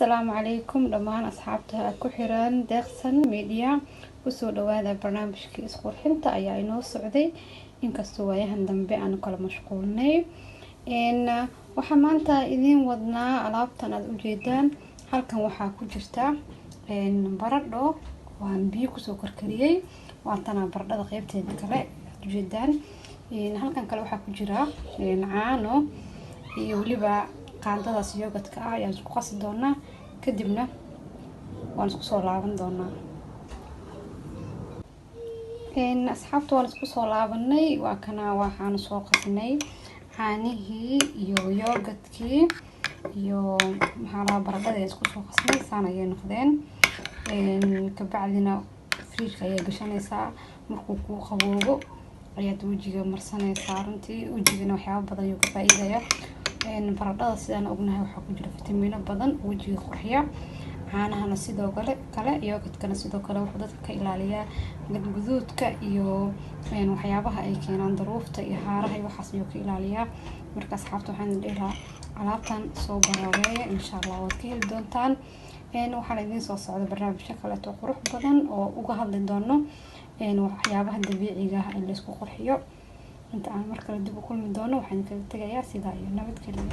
Asalaamu calaykum dhammaan asxaabta ku xiran Deeqsan Media. Kusoo dhawaada barnaamijkii isqurxinta ayaa inoo socday, inkastoo waayahan dambe aanu kala mashquulnay. Waxaa maanta idiin wadnaa alaabtan aada ujeedaan. Halkan waxaa ku jirta baradho waan biyo kusoo karkariyey. Waatanaa baradhada qeybteeda kale aad ujeedaan. Halkan kale waxaa ku jira caano iyo weliba qaandadaas yogurtka ah ayaan isku qasi doonaa, kadibna waan isku soo laaban doonaa. Asxaabta, waan isku soo laabanay. Waa kana, waxaanu soo qasnay caanihii iyo yogurtkii iyo maxaa lahaa baradhada isku soo qasnay. Saan ayay noqdeen. Kabacdina fridgeka ayay gashanaysaa. Markuu kuu qaboobo ayaad wejiga marsanaysaa. Runtii wejigana waxyaaba badan ayuu ka faa-iidaya. Baradhada, sidaan ognahay, waxaa ku jira fitamiino badan, wejiga qurxiya. Caanahana sidoo kale, yogurtkana sidoo kale. Wuxuu dadka ka ilaaliyaa gadguduudka iyo waxyaabaha ay keenaan daruufta iyo haaraha iyo waxaas ayuu ka ilaaliyaa. Marka asxaabta, waxaan dhihi lahaa alaabtan soo baroobeeya. Insha Allah waad ka heli doontaan. Waxaana idiin soo socda barnaamijyo kaleeto qurux badan oo uga hadli doono waxyaabaha dabiiciga ah in laysku qurxiyo. Inta aan mar kale dib u kulmi doono, waxaan kaga tegayaa sidaa iyo nabadgelyo.